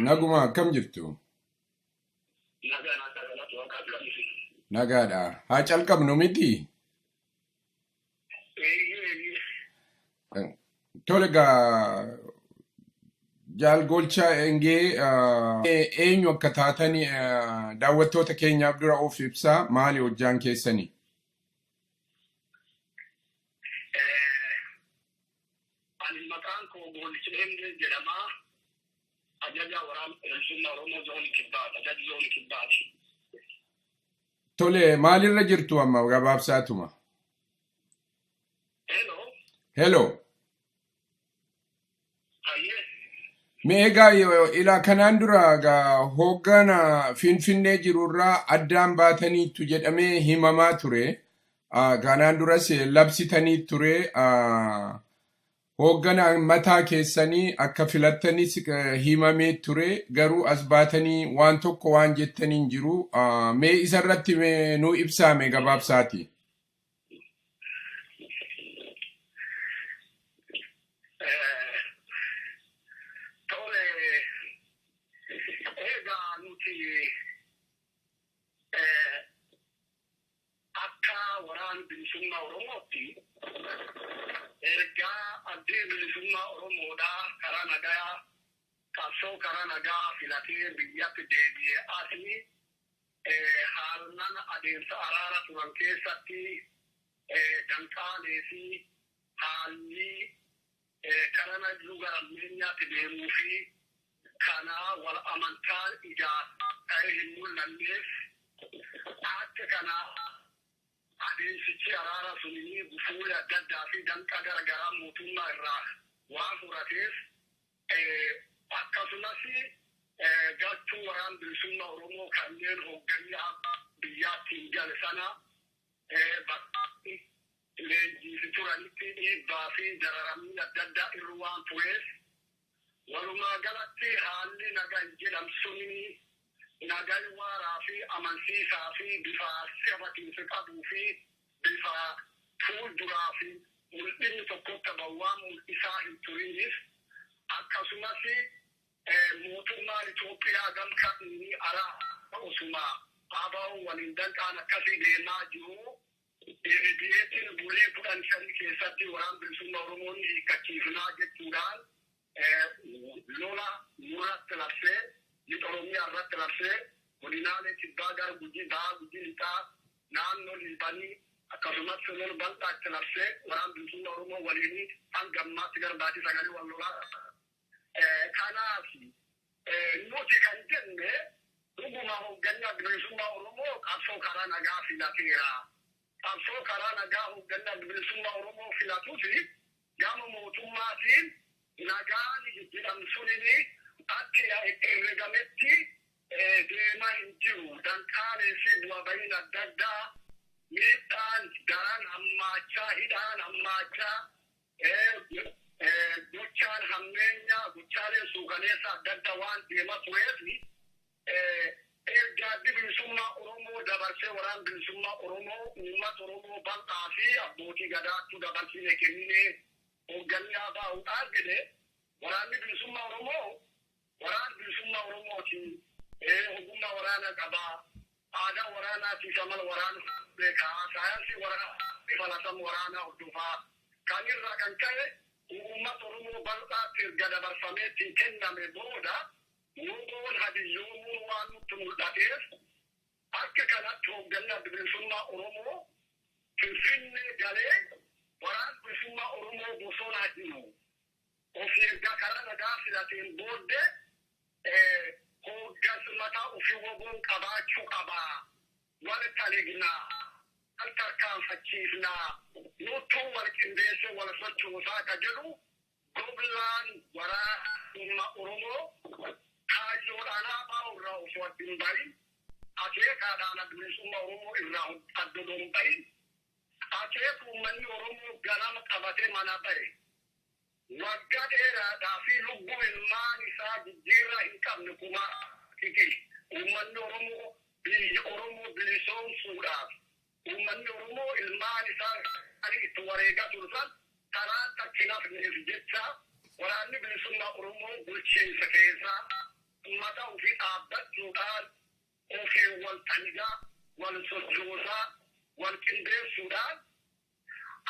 Naguma, akkam jirtu? Nagaadha. Haa calqabnu miti? Tole egaa, Jaal Golchaa Engee, eenyu akka taatani daawwattoota keenyaaf dura of ibsaa, maali hojjaan keessanii? Ani maqaan koo Goolcha Engee jedhama. Ajaja Waraana Bilisummaa Oromoo Zoonii Kibbaati. Ajaja Zoonii Kibbaati. Tole, maalirra jirtu amma gabaabsaatuma? Hello. Hello. Hayyee. Mee egaa ilaa kanaan dura egaa hooggana Finfinnee jirurraa addaan baataniittu jedhamee himamaa ture. Kanaan duras labsitanii ture. Hooggana mataa keessanii akka filattanis himamee ture. Garuu as baatanii waan tokko waan jettanii hin jiru. Mee isarratti mee nuu ibsaame gabaabsaati. Tole, egaa nuti akka Waraana Bilisummaa Oromootti ergaa Addi Bilisummaa Oromoodhaa karaa nagaa, qabsoo karaa nagaa filatee biyyatti deebi'e asii haallan adeemsa araara turan keessatti danqaalee fi haalli gara iyyuu gara ammeenyaatti deemuu fi kana wal amantaan ijaa ta'ee hin mul'anneef, akka kana adeemsichi araara sunii gufuulee adda addaa fi danqa gara garaa mootummaa irraa waan horateef, akkasumas gartuu Waraana Bilisummaa Oromoo kanneen hoogganni biyyaatti hin gale sana bakka leenjiif turanitti dhiibbaa fi dararamni adda addaa irra waan tureef, walumaa galatti haalli nagaa jedhamu suni nagaa waaraa fi amansiisaa fi bifa sabatiinsa qabuu fi bifa fuulduraa fi mul'inni tokkotti bawwaan mul'isaa hin turiniif, akkasumas mootummaan Itoophiyaa gamkaan araa osuma ABO waliin danqaan akkasii deemaa jiru deebi'eetiin bulii 15 keessatti Waraana Bilisummaa Oromoon hiikkachiifnaa jechuudhaan lola nurratti labsee, lixa Oromiyaa irratti labsee, godinaalee kibbaa gara Gujii Bahaa, Gujii Lixaa, naannoo Liibanii akkasumas lola bal'aa itti labsee Waraana Bilisummaa Oromoo waliin hanga ammaatti gara baatii 9 wal lolaa. Kanaaf nuti kan jenne, dhuguma hoogganni Adda Bilisummaa Oromoo qabsoo karaa nagaa filateera. Qabsoo karaa nagaa hoogganni Adda Bilisummaa Oromoo filatus gama mootummaatiin nagaan jedhamu sunini akka herregametti deemaa hin jiru. Danqaalee fi bu'aa bahiin adda addaa, miidhaan daran hammaachaa, hidhaan hammaachaa, gochaan hammeenyaa, gochaaleen suukaneessa adda addaa waan deemaa tureef, erga Addi Bilisummaa Oromoo dabarsee Waraana Bilisummaa Oromoo uummata Oromoo bal'aa fi abbootii gadaattuu dabarsine kenninee hoogganni ABO'dhaa jedhe, Waraanni Bilisummaa Oromoo Waraana Bilisummaa Oromooti. Ogummaa waraanaa qabaa. Aadaa waraanaatiif amala waraanaa beekaa. Saayinsii waraanaa, falasama waraanaa hordofaa. Kan irraa kan ka'e uummata Oromoo bal'aatti erga dabarfamee ittiin kenname booda WBOn hadiyyoomuun waan nutti mul'ateef, akka kanatti hoogganni Adda Bilisummaa Oromoo Finfinnee galee Waraana Bilisummaa Oromoo bosonaa jiru ofii ergaa karaa nagaa filateen booddee hooggansa mataa ofii WBOn qabaachuu qaba. Wal talignaa, wal tarkaanfachiifnaa, nuttuu wal qindeessee wal sochoosaa ka jedhu goblaan waraana Oromoo kaayyoodhaan ABO irraa osoo adda hin bahin, akeekaadhaan Adda Bilisummaa Oromoo irraa adda osoo hin bahin, akeeka uummanni Oromoo ganama qabatee mana bahe waggaa dheeraadhaa fi lubbuu ilmaan isaa jijjiirraa hin qabne kumaa uummanni Oromoo biyya Oromoo bilisoomsuudhaaf uummanni Oromoo ilmaan isaa itti wareegaa tursan karaa takka hin hafneef jecha waraanni Bilisummaa Oromoo bulchiinsa keessaa mataa ofii dhaabbachuudhaan ofii wal taligaa, wal sochoosaa, wal qindeessuudhaan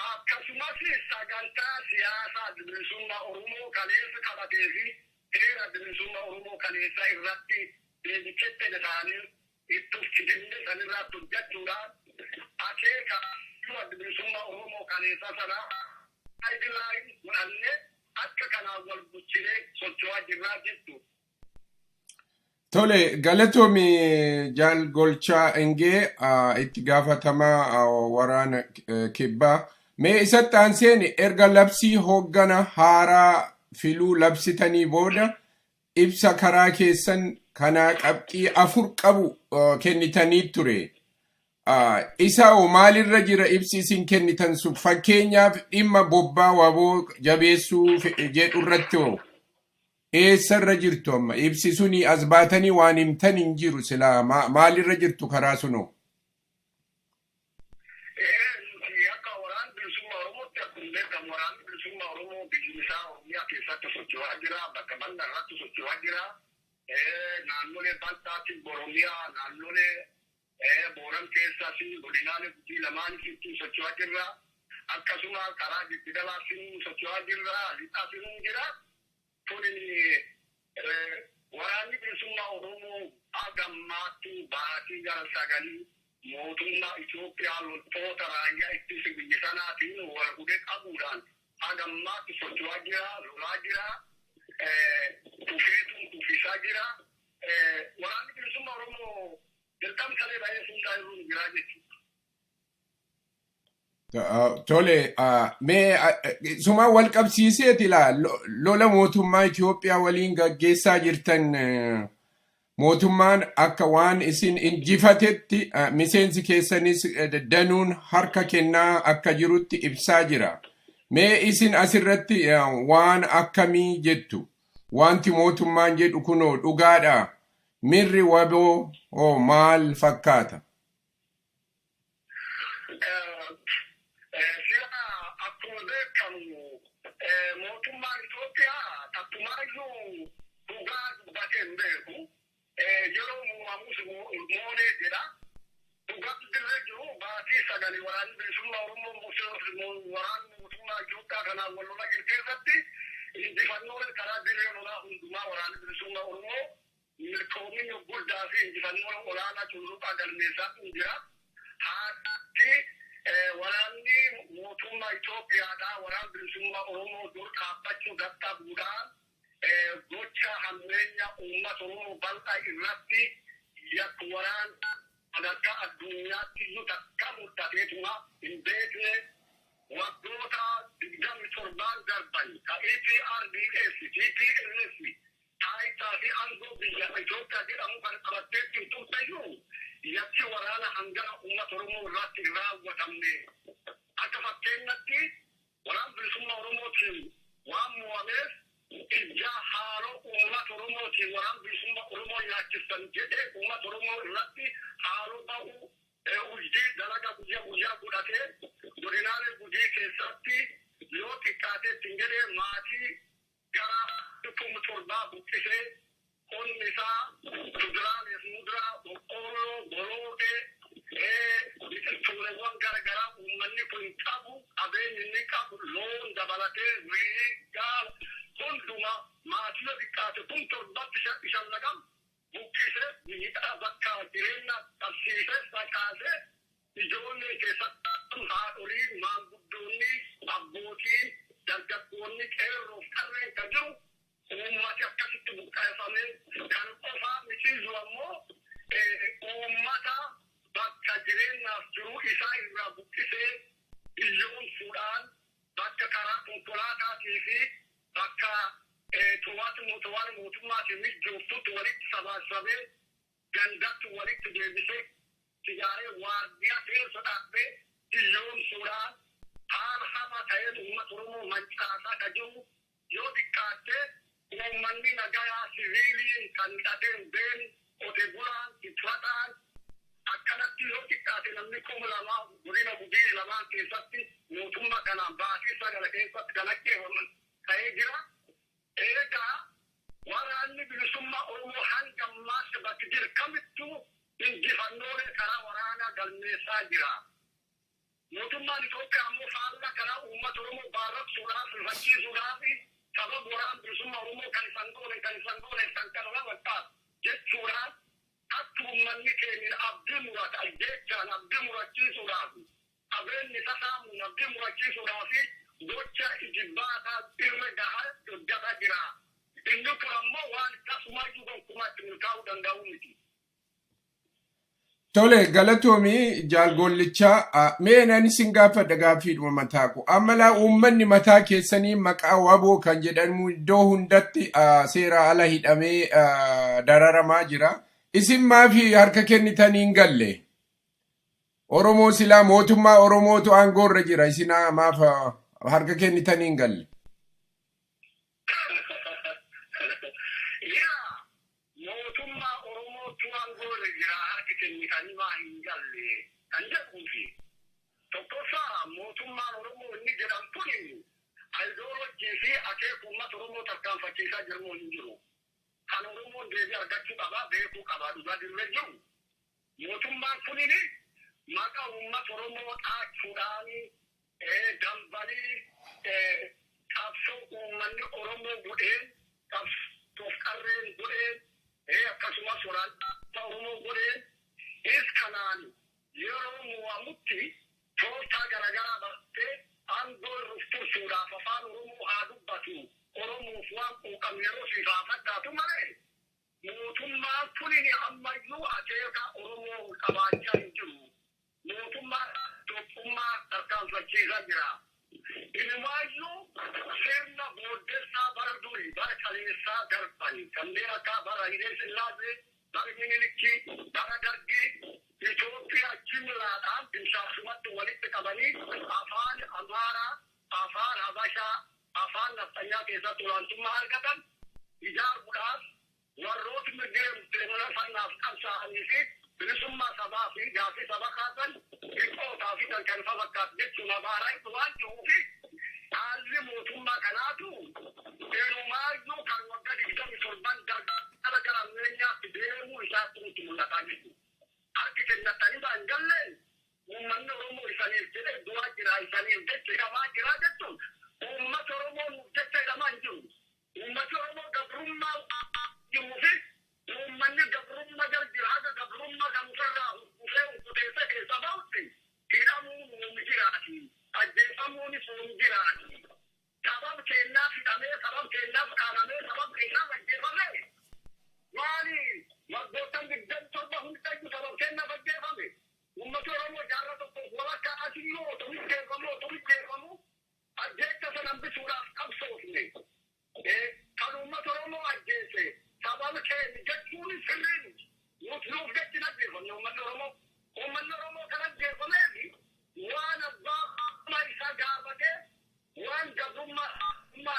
akkasumas sagantaa siyaasaa bilisummaa Oromoo kaleessa qabatee fi heera bilisummaa Oromoo kaleessa irratti deebichette ta'anii itti fidinne sanirratti hojjechuudhaan akeeka bilisummaa Oromoo kaleessa sana guideline godhannee akka kanaan wal bulchinee socho'aa jirraa jechuudha. Tole, galatoomi Jaal Golchaa Engee, itti gaafatamaa waraana kibbaa. Mee isatti aanseen, erga labsii hooggana haaraa filuu labsitanii booda ibsa karaa keessan kanaa qabxii 4 qabu kennitanii ture. Isa hoo maalirra jira ibsi isin kennitan sun? Fakkeenyaaf, dhimma bobbaa WBO jabeessuu jedhu irratti hoo eessarra jirtu amma? Ibsi suni as baatanii waan himtan hin jiru silaa, maalirra jirtu karaa sunoo? Nuti akka Waraana Bilisummaa Oromootti, akkuma beekamu, Waraanni Bilisummaa Oromoo biyyi isaa Oromiyaa keessatti socho'aa jira. Bakka bal'aa irratti socho'aa jira. Naannolee bal'aatti Oromiyaa, naannolee Booran keessaa fi godinaalee Gujii lamaanitti socho'aa jirra. Akkasuma karaa Jiddigalaas socho'aa jirra. Lixaas ni jira. Kun Waraanni Bilisummaa Oromoo hagammaatti baatii gara 9 mootummaa Itoophiyaa loltoota raayyaa ittisa biyya sanaatiin wal hudhee qabuudhaan hagammaatti socho'aa jira, lolaa jira, kufeetu kufisaa jira. Waraanni Bilisummaa Oromoo dirqama salee baay'ee fuuldaa irra jira jechuudha. Tole, mee suma wal qabsiiseeti laa, lola mootummaa Itoophiyaa waliin gaggeessaa jirtan, mootummaan akka waan isin injifatetti, miseensi keessanis danuun harka kennaa akka jirutti ibsaa jira. Mee isin asirratti waan akkamii jettu? Wanti mootummaan jedhu kunoo dhugaadha? Mirri WBO hoo maal fakkaata? Sila akkuma beekamu mootummaan Itoophiyaa takkumaayyuu dhugaa dubbatee hin beeku. Yeroo muumamus moonee jedha. Dhugaa dirree jiru, baatii 9 Waraanni Bilisummaa Oromoo waraanni mootummaa Itoophiyaa kanaan wal lolaa jiru keessatti injifannoolee karaa dirree lolaa hundumaa Waraanni Bilisummaa Oromoo milkoomina guddaa fi injifannoo olaanaa cululuqaa galmeessaa jira. Haati waraanni mootummaa Itoophiyaadhaa Waraana Bilisummaa Oromoo dur dhaabbachuu dadhabuudhaan gocha hammeenya uummata Oromoo bal'aa irratti yakka waraan sadarkaa addunyaatti iyyuu takka mul'ateetuma hin beekne waggoota 27n darban ka EPRDF, TPLF taayitaa fi aangoo biyya Itoophiyaa jedhamu kan qabatteetti hin turteyyuu yakki waraana hangana uummata Oromoo irratti hin raawwatamne. Akka fakkeenyatti, Waraana Bilisummaa Oromootiin waan mo'ameef ijaa haaloo uummata Oromootiin Waraana Bilisummaa Oromoo nyaachistan jedhee uummata Oromoo irratti haaloo ba'uu hojii dalagaa guyyaa guyyaa godhatee godinaalee Gujii keessatti yoo xiqqaatee ittiin jedhee maatii gara 7,000 buqqisee qonni isaa kuduraalee fi muduraa, boqqoolloo, borooqee, biqiltuuleewwan garaagaraa uummanni kun qabu, qabeenyi inni qabu, loon dabalatee, re'ee, gaala hundumaa maatii yoo xiqqaate 7,000tti shallaqamu buqqisee miidhaa bakka jireenya qabsiisee facaasee ijoollee keessatti haadholii, maanguddoonni, abbootiin, dargaggoonni, qeerroof qarreen kan jiru uummati akkasitti buqqeeffamee kan qofaa mitiizu ammoo uummata bakka jireenyaaf jiruu isaa irraa buqqisee hiyyoomsuudhaan bakka karaa konkolaataatii fi bakka to'atu mootummaatiin mijooftutti walitti sabaasabee gandatti walitti deebisee ijaaree waardiyaa keessa dhaabbee hiyyoomsuudhaan haala hamaa ta'een uummata Oromoo mancaasaa ka jiru yoo xiqqaatte uummanni nagayaa siviiliin kan hidhatee hin beekne, qote bulaan, tikfataan, akkanatti yoo xiqqaate namni 2000 godina Gujii lamaan keessatti mootummaa kanaan baatii 9 keessatti kan ajjeefaman ta'ee jira. Bilisummaa Oromoo hanga ammaatti bakki jiru kamittuu injifannoolee karaa waraanaa galmeessaa jira. Mootummaan Itoophiyaa ammoo faallaa karaa uummata Oromoo baarrabsuudhaaf, rifachiisuudhaaf, sababa Waraana Bilisummaa Oromoo kan isan goone, kan isan goone, kan kana raawwadhaaf jechuudhaan akka uummanni keenya abdii murata, ajjeechaan abdii murachiisuudhaaf, qabeenyi isa saamuun abdii murachiisuudhaaf gocha ijibbaataa irra gahaa hojjetaa jira. Inni kun ammoo waan tasumayyuu gonkumaa itti milkaa'uu danda'u miti. Tole, galatoomii jaalgollichaa. Mee nan isin gaafadha gaaffiidhuma mataa koo. Amma laa uummanni mataa keessanii maqaa WABOO kan jedhamu iddoo hundatti seera ala hidhamee dararamaa jira. Isin maafi harka kennitanii hin galle? Oromoo silaa mootummaa Oromootu aangoorra jira. Isin maaf harka kennitanii hin galle? Yaa mootummaa Oromootu aangoorra jira, harka kennitanii maa hin galle kan jedhuufi, tokkoffaa, mootummaan Oromoo inni jedhamu kun ayidoolojii fi akeeka uummata Oromoo tarkaanfachiisaa jiru hin jiru. Kan Oromoon deebii argachuu qabaa, beekuu qabaa, dhugaa dirree jiru. Mootummaan kunin maqaa uummata Oromoo dhaachuudhaan dambalii qabsoo uummanni Oromoo godheen, qabsoof qarreen godheen, akkasumas waraana Oromoo godheen is kanaan yeroo mo'amutti tooftaa garaagaraa baastee aangoo irra tursuudhaaf afaan Oromoo haa dubbatu, Oromoof waan quuqamu yeroo siif haa fakkaatu malee, mootummaan kunin ammayyuu akeeka Oromoo qabaachaa hin jiru. Mootummaa tokkummaa tarkaanfachiisaa jira. Inumaayyuu sirna booddessaa bara durii, bara kaleessaa darban, kanneen akka bara Hayilee Sillaasee, bara Minilikii, bara Dargii, Itoophiyaa jimlaadhaan dimshaashumatti walitti qabanii afaan Amaaraa, afaan Habashaa, afaan Nafxanyaa keessatti olaantummaa argatan ijaaruudhaaf warroota mirga murteeffannaaf qabsaa'anii fi bilisummaa sabaa fi gaaffii saba kaasan dhiqootaa fi kan kana fakkaatu jechuun abaaraa waan jiruufi, haalli mootummaa kanaatu inumaayyuu kan waggaa 27 dargara gara ammeenyaatti deemuu isaatti nutti mul'ataa jechuudha. Harki kennatanii ba'an galleen uummanni Oromoo isaniif jedhee du'aa jira, isaniif jecha hidhamaa jira jechuun, uummata Oromoo nuuf jecha hidhamaa hin jiru. Uummati Oromoo gabrummaa jiruu fi uummanni gabrummaa jala jira, haga gabrummaa kan ofirraa hurgufee hurguteessee keessa ba'utti hidhamuun nuum jiraati. Ajjeefamuunis nuum jiraati. Sabab keenyaaf hidhamee, sabab keenyaaf qaamamee, sabab keenyaaf ajjeefamee maali, waggoottan 27 hundayyuu sabab keenyaaf ajjeefame. Uummati Oromoo jaarraa tokkoof walakkaa asiyyuu otoo mijjeeffamu ajjeecha sana hambisuudhaaf qabsoofne. Kan uummata Oromoo ajjeese sababa keenya jechuun sirrii miti. Nuti nuuf jechi hin ajjeefamne uummanni Oromoo. Uummanni Oromoo kan ajjeefameef waan abbaa isaa gaafatee, waan gabrummaa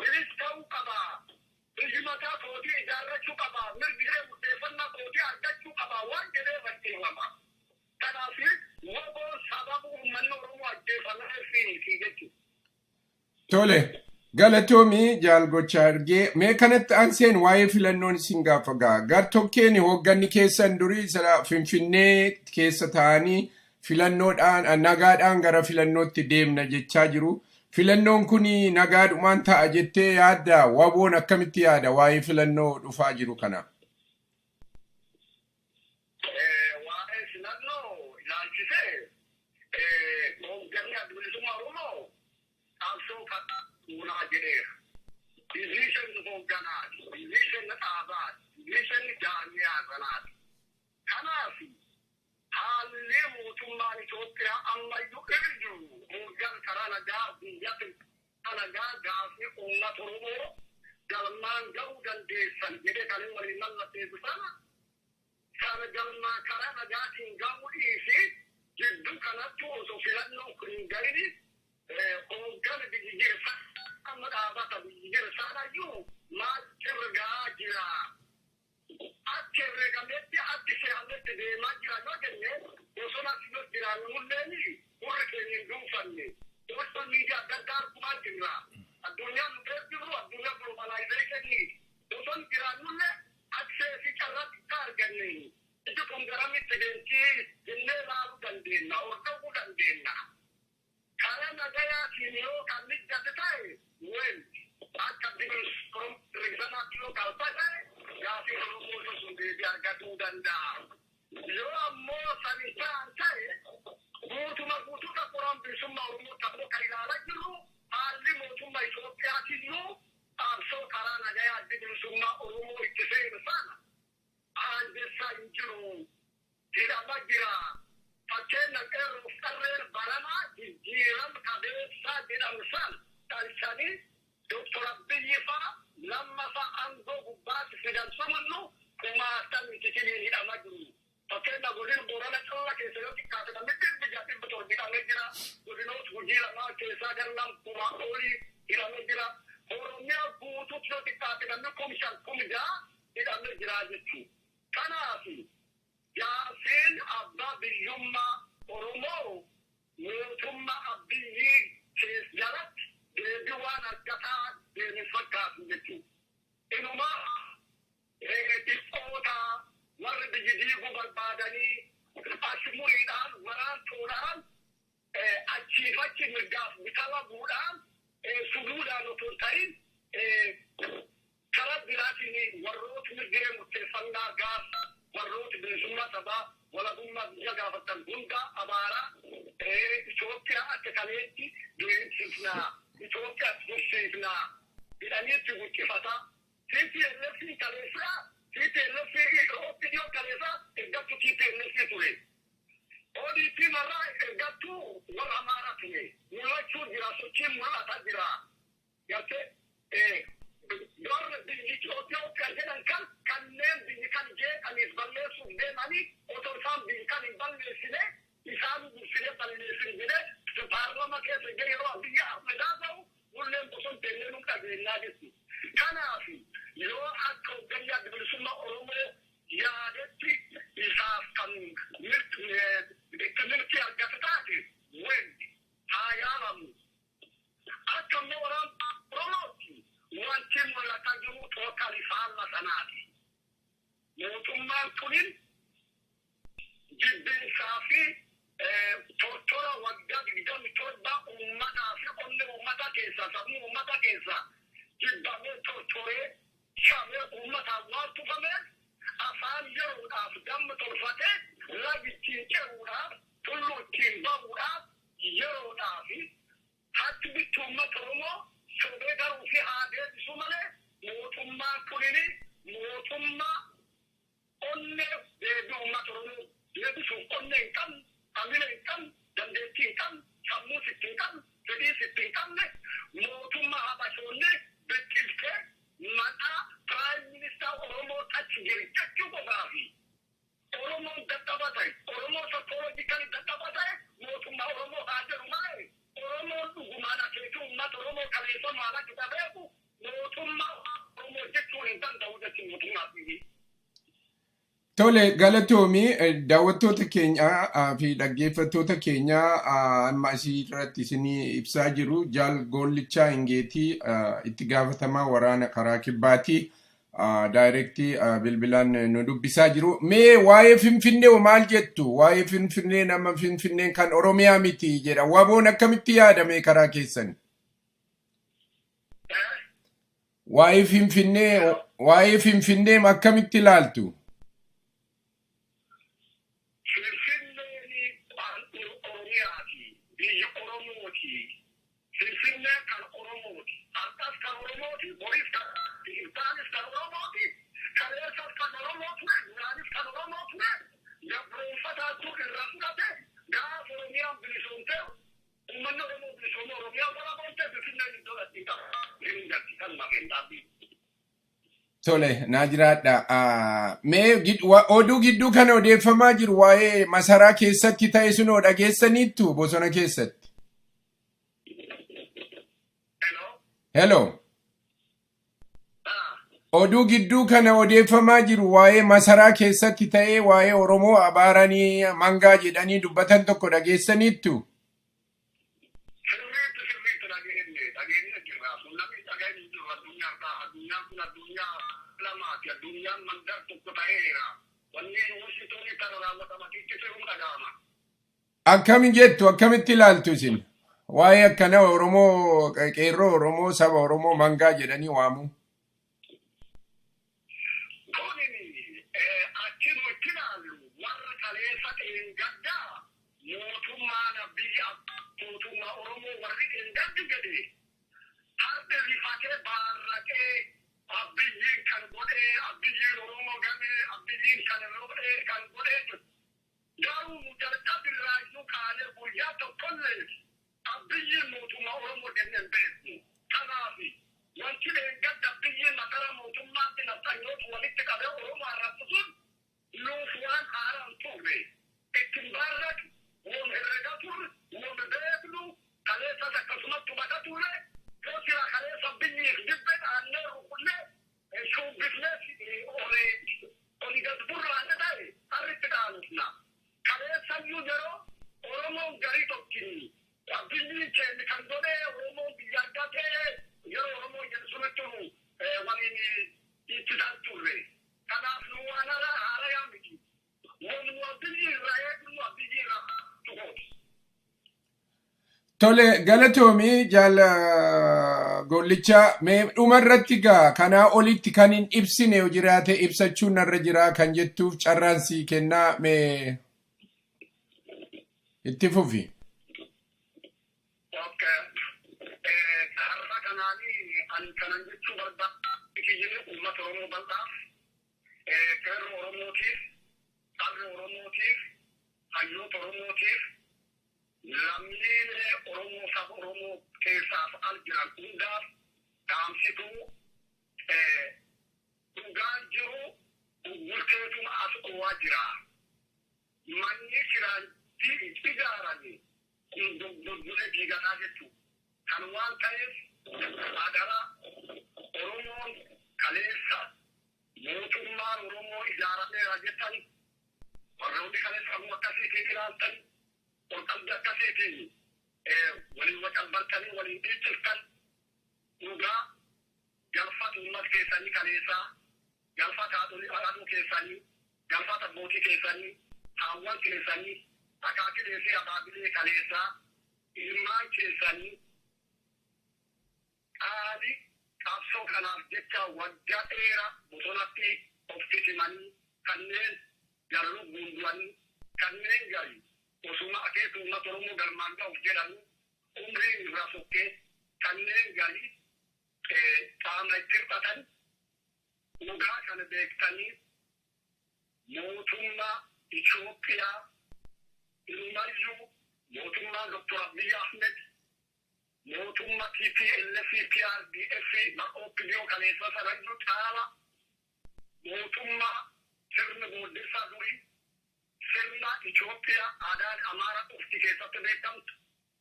bilis ta'uu qaba. Biyyi mataa kootii ijaarrachuu qaba. Mirgi hiree murteeffannaa kootii argachuu qaba waan jedheef ajjeefama. Kanaaf WBOn sababa uummanni Oromoo ajjeefameef jechuudha. Tole, galatoomii jaalgochaa ergee. Mee kanatti aanseen waa'ee filannoon isin gaafa ga'a. Gar tokkeen hoogganni keessan durii Finfinnee keessa ta'anii filannoodhaan nagaadhaan gara filannootti deemna jechaa jiru. Filannoon kun nagaadhumaan ta'a jettee yaadda? WBOn akkamitti yaada waa'ee filannoo dhufaa jiru kana? Waa'ee filannoo ilaalchisee, hoogganni Adda Bilisummaa Oromoo qabsoo kanuunaa jedheera. Vision hoogganaati. Vision dhaabaati. Vision jaarmiyaa sanaati. Kanaaf haalli mootummaan Itoophiyaa ammayyuu irra jiru hooggan karaa nagaa biyyatti nagaa gaafii uummata Oromoo galmaan ga'uu dandeessan jedhee kan inni waliin mallatteessu sana galmaa karaa nagaatiin ga'uu dhiisi, jidduu kanatti osoo filannoon kun hin ga'ini hooggana biyyi jira amma dhaabata biyyi jira sanayyuu maal irra ga'aa jira. Akka herreegametti, akka se'ametti deemaa jira yoo jenne, bosona yoo jiraannulleen gurri keenya hin duufanne. Social media adda addaa argumaa jirra. Addunyaan nu keessa jirru addunyaa globalization. Bosona Bosona jiraannullee access carraa xiqqaa arganne iji kun garamitti deemtii jennee ilaaluu dandeenya, hordofuu dandeenya. Karaa nagayaatiin yoo kan mijate ta'e, well, akka bilisummaatti yoo kan ta'e, gaafii Oromoo sun deebii argatuu danda'a. Yoo ammoo sani ta'an ta'e, guutuma guutuudha qoraan bilisummaa Oromoo ta'uu kan ilaalaa jirru, haalli mootummaa Itoophiyaatiyyuu qabsoo karaa nagayaa bilisummaa Oromoo itti seenu sana aangessaa hin jiru. Hidhama jira. Fakkeenya, qeerroof qarreen baranaa jijjiirama qabeessaa jedhamu sana dhalchanii Doktor Abiyyi fa'a lamma fa'a aangoo gubbaatti fidan sununnu kumaatamni tisiniin hidhama jiru. Fakkeenya, godina Boorana calla keessa yoo xiqqaate namni 600, 700 hidhamee jira. Godinoota Gujii lamaa keessaa garnam 1000 olii hidhamee jira. Oromiyaa guutuutti yoo xiqqaate namni 5000, 6000 hidhamee jira jechuudha. Kanaaf gaafiin abbaa biyyummaa Oromoo mootummaa Abiyyii keessa jalatti deebii waan argataa deemu fakkaatu jechuudha. Inumaa dhiphoota warri biyyi diiguu barbaadanii ashmuriidhaan, waraantuudhaan, achiif achi mirgaaf bitama bu'uudhaan, suduudhaan otoo hin ta'in, karaa biraatiin warroota mirgiree murteeffannaa gaafa warroota bilisummaa sabaa walabummaa biyya gaafatan hunda abaaraa, Itoophiyaa akka kaleetti deemsifnaa, Itoophiyaa tursiifnaa jedhaniitti guddifata. TPLF kaleessaa, TPLF OPDO kaleessaa ergattu TPLF ture. ODP marraa ergattuu warra Amaaraa ture. Mul'achuu jira, sochiin mul'ataa jira. Gartee warra biyyi Itoophiyaa jedhan kan kanneen biyyi kan jeeqaniif balleessuuf deemanii, otoo isaan biyyi kan hin balleessine isaan dursine balleessine jedhee paarlama keessa jira yeroo Abiyyi Ahmed ta'u mulleen boson teellee nu dhageenyaa jechuudha. Kanaaf yoo akka hoogganyaa bilisummaa Oromoo yaadetti isaaf kan itti milkii argate taate, well, haa yaalamu. Akka immoo waraan Oromootti wanti mul'ataa jiru totally faalla sanaati. Mootummaan kunin jibbinsaa fi tortora waggaa 27 uummataa fi onnee uummata keessa, sammuu uummata keessa jibbamee, tortoree, shamee, uummataan waan tufameef, afaan yeroodhaaf damma tolfatee laga ittiin ce'uudhaaf, tulluu ittiin bahuudhaaf, yeroodhaaf hatti bitti uummata Oromoo sobee garuu fi haa deebisu malee, mootummaan kunin mootummaa onnee deebii uummata Oromoo deebisuuf onnee hin qabne, amila hin qabne, dandeettii hin qabne, sammuus itti hin qabne, fedhiis itti hin qabne, mootummaa habashoonni biqiltee maqaa prime minister Oromoo achi jiru jechuu qofaafi. Oromoon dadhaba ta'e, Oromoon psychologically dadhaba ta'e, mootummaa Oromoo haa jedhu malee, Oromoon dhugumaan akeekii uummata Oromoo kaleessa maal akka beeku mootummaa Oromoo jechuun hin danda'u jechuun mootummaa biyyi. Tole, galatoomii. Daawwattoota keenya fi dhaggeeffattoota keenya, amma asii irratti isinii ibsaa jiru Jaal Goollichaa Hingeetii, itti gaafatamaa waraana karaa kibbaati. Direct bilbilaan nu dubbisaa jiru. Mee waa'ee Finfinnee maal jettu? Waa'ee Finfinnee, nama Finfinneen kan Oromiyaa miti jedha. Waboon akkamitti yaadame karaa keessan? Waa'ee Finfinnee akkamitti ilaaltu? Finfinneen Oromiyaati. Biyya Oromooti. Finfinneen kan Oromooti. Har'as kan Oromooti. Boris kan, iltaanis kan Oromooti. Kaleessas kan Oromoo ture. Duraanis kan Oromoo ture. Gabroonfataatu irraa fudhate. Gaafa Oromiyaan bilisoomte, uummanni Oromoo bilisoome, Oromiyaan walaabomte, Finfinneen iddoo dhatti qaba. Hin galti kan maqeen dhaabbii. Tole, naa jiraadha. Mee oduu gidduu kana odeeffamaa jiru waa'ee masaraa keessatti ta'e sunoo dhageessaniittu, bosona keessatti? Hello? Hello. Oduu gidduu kana odeeffamaa jiru waa'ee masaraa keessatti ta'ee, waa'ee Oromoo abaaranii mangaa jedhanii dubbatan tokko dhageessaniittu? Sirriitti, sirriitti dhageenye, dhageenye jirra. Sun namni dhageenye jiru addunyaa irraa. Addunyaan kun addunyaa lamaati. Addunyaan mandar tokko ta'eera. Wanni Washingtonii kana raawwatamatiitti sirum dhaga'ama. Akkami jettu, akkamitti ilaaltu isin? Waa'ee akkana Oromoo, qeerroo Oromoo, saba Oromoo mangaa jedhanii waamu. Kunin achi nu itti ilaallu warra kaleessa dheengaddaa mootummaan biyya mootummaa Oromoo warri dheengaddi jedhe har'a rifatee baarraqee Abiyyiin kan godhee, Abiyyiin Oromoo gamee, Abiyyiin kan godhee kan godhee jiru. Garuu nu jalqabirraayyuu kaanee guyyaa tokkollee Abiyyiin mootummaa Oromoo jennee hin beeknu. Kanaaf wanti dheengadda Abiyyiin makara mootummaatti nafxanyoota walitti qabee Oromoo arrabsu sun nuuf waan haaraa hin turre. Ittiin baarraqu, woon herrega turre, woon beeknu, kaleessas akkasumatti hubata turre, yoo sira kaleessa biyyiif dibbee dhaannee rukullee shuubbifnee oli gad burraanne ta'e harritti dhaanufna. Kaleessayyuu yeroo Oromoon garii tokkin biyyiin keenya kan godhee Oromoon biyya argatee yeroo Oromoon jedhu sunitti nu waliin ittisan turre. Kanaaf nu waan haarayaa miti. Wanuma biyyi irraa eegnu biyyi irraa tukooti. Tole, galatoomii jaala Gollichaa. Mee dhumarratti gaa kanaa olitti kan hin ibsine yoo jiraate, ibsachuun narra jiraa kan jettuuf carraan sii kennaa, mee itti fufi. Okay. Har'a kanaanii ani kanan jechuu barbaadu kiyyini uummata Oromoo bal'aaf, qeerroo Oromootiif, qarree Oromootiif, hayyoota Oromootiif, lammiilee Oromoo saba Oromoo keessaaf al jiran hundaaf dhaamsituu dhugaan jiru bulteetuma as oowaa jira. Manni shiraan ijaarame kun doggoggolee diigataa jechuudha. Kan waan ta'eef adara Oromoon kaleessa mootummaan Oromoo ijaarameera jettan, warroonni kaleessa sammuu akkasiitiin ilaaltan, ol qalbii akkasiitiin waliin wacalbartanii waliin dhiichiftan, dhugaa galfata uummata keessanii kaleessaa, galfata haadholii keessanii, galfata abbootii keessanii, haawwan keessanii, akaakilee fi abaabilee kaleessaa, ilmaan keessanii qaali qabsoo kanaaf jecha waggaa dheeraa bosonatti of titimanii, kanneen garuu guundu'anii, kanneen gari osuma akeeka uummata Oromoo galmaan ga'uuf jedhanii umriin irraa sokkee, kanneen gari qaama itti hir'atan, dhugaa kana beektanii mootummaa Itoophiyaa, ilmayyuu mootummaa Dr. Abiy Ahmed, mootummaa TPLF, PRDF, OPDO kaleessa sanayyuu caala, mootummaa sirna booddeessaa durii, sirna Itoophiyaa aadaan Amaaraa qofti keessatti beekamtu,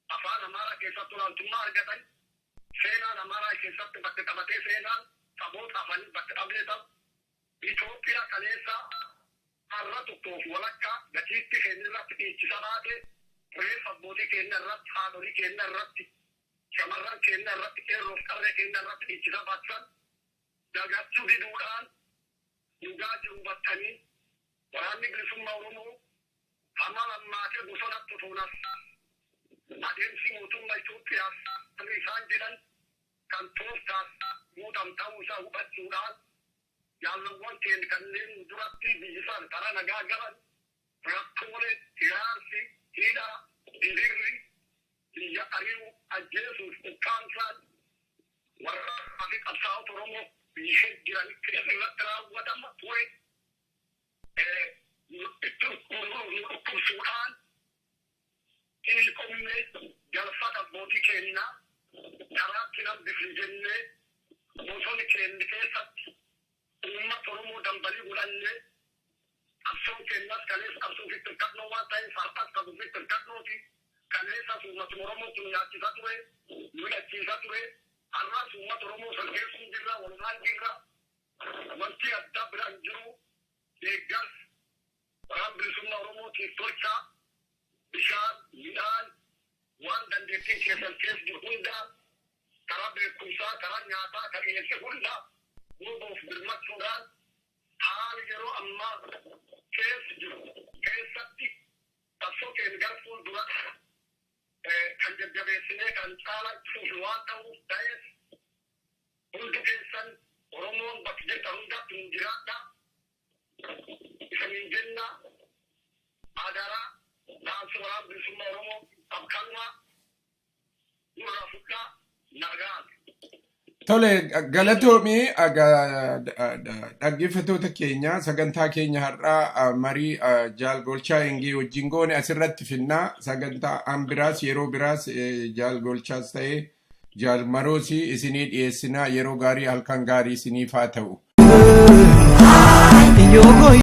afaan Amaaraa keessatti olaantummaa argatan, seenaan Amaaraa keessatti bakka qabatee, seenaan saboota hafanii bakka dhablee ta'u, Itoophiyaa kaleessa har'a tokkoof walakkaa gatiitti keenya irratti dhiichisa baate, reeffa abbootii keenya irratti, haadholii keenya irratti, shamarran keenya irratti, qeerroof qarree keenya irratti dhiichisa baachan dagachuu diduudhaan, dhugaa jiru hubattanii, Waraanni Bilisummaa Oromoo hamma lammaatee bosonatti otoonas adeemsi mootummaa Itoophiyaaf isaan jedhan kan tooftaaf guutam ta'uu isaa hubachuudhaan, jaalawwan keenya kanneen duratti biyyisaan karaa nagaa galan rakkoolee hiraarsi, hidhaa, dibirri, biyya ari'uu, ajjeesuuf ukkaamsaan warraa fi qabsaa'ota Oromoo biyya jiran irratti raawwatama ture itti dhukkubsuudhaan, xiiqomnee galfata abbootii keenyaa karaatti nambifne jennee, bosonni keenya keessatti uummata Oromoo dambalii godhannee, qabsoon keenyas kaleessa qabsoo ofitti hirkannoo waan ta'eef har'as kan ofitti hirkannooti. Kaleessas uummata Oromoo kun nyaachisa ture, nu hidhachiisa ture. Har'as uummata Oromoo salgeessuun jirra, walumaan jirra. Wanti adda biraan jiru deeggarsa Waraana Bilisummaa Oromootiif tolchaa, bishaan, midhaan, waan dandeettiin keessan keessa jiru hundaa, karaa beekumsaa, karaa nyaataa, kan dhiyeesse hundaa himachuudhaan haali yeroo ammaa keessa jiru keessatti qabsoo keenya gara fuulduratti kan jajjabeessinee kan caalaa itti fufu waan ta'uuf ta'eef, hundi keessan Oromoon bakka jirtan hundatti hin jiraadha. Isaniin jenna, adaraa dhaamsa Waraana Bilisummaa Oromoo qabkanuma nurraa fudhaa, nagaan. Tole, galatoomii. Dhaggeeffattoota keenya, sagantaa keenya har'aa marii Jaal Golchaa Engee wajjin goone asirratti finnaa. Sagantaa an biraas, yeroo biraas, Jaal Golchaas ta'ee Jaal Maroosii isinii dhiyeessinaa. Yeroo gaarii, halkan gaarii isiniif haa ta'u.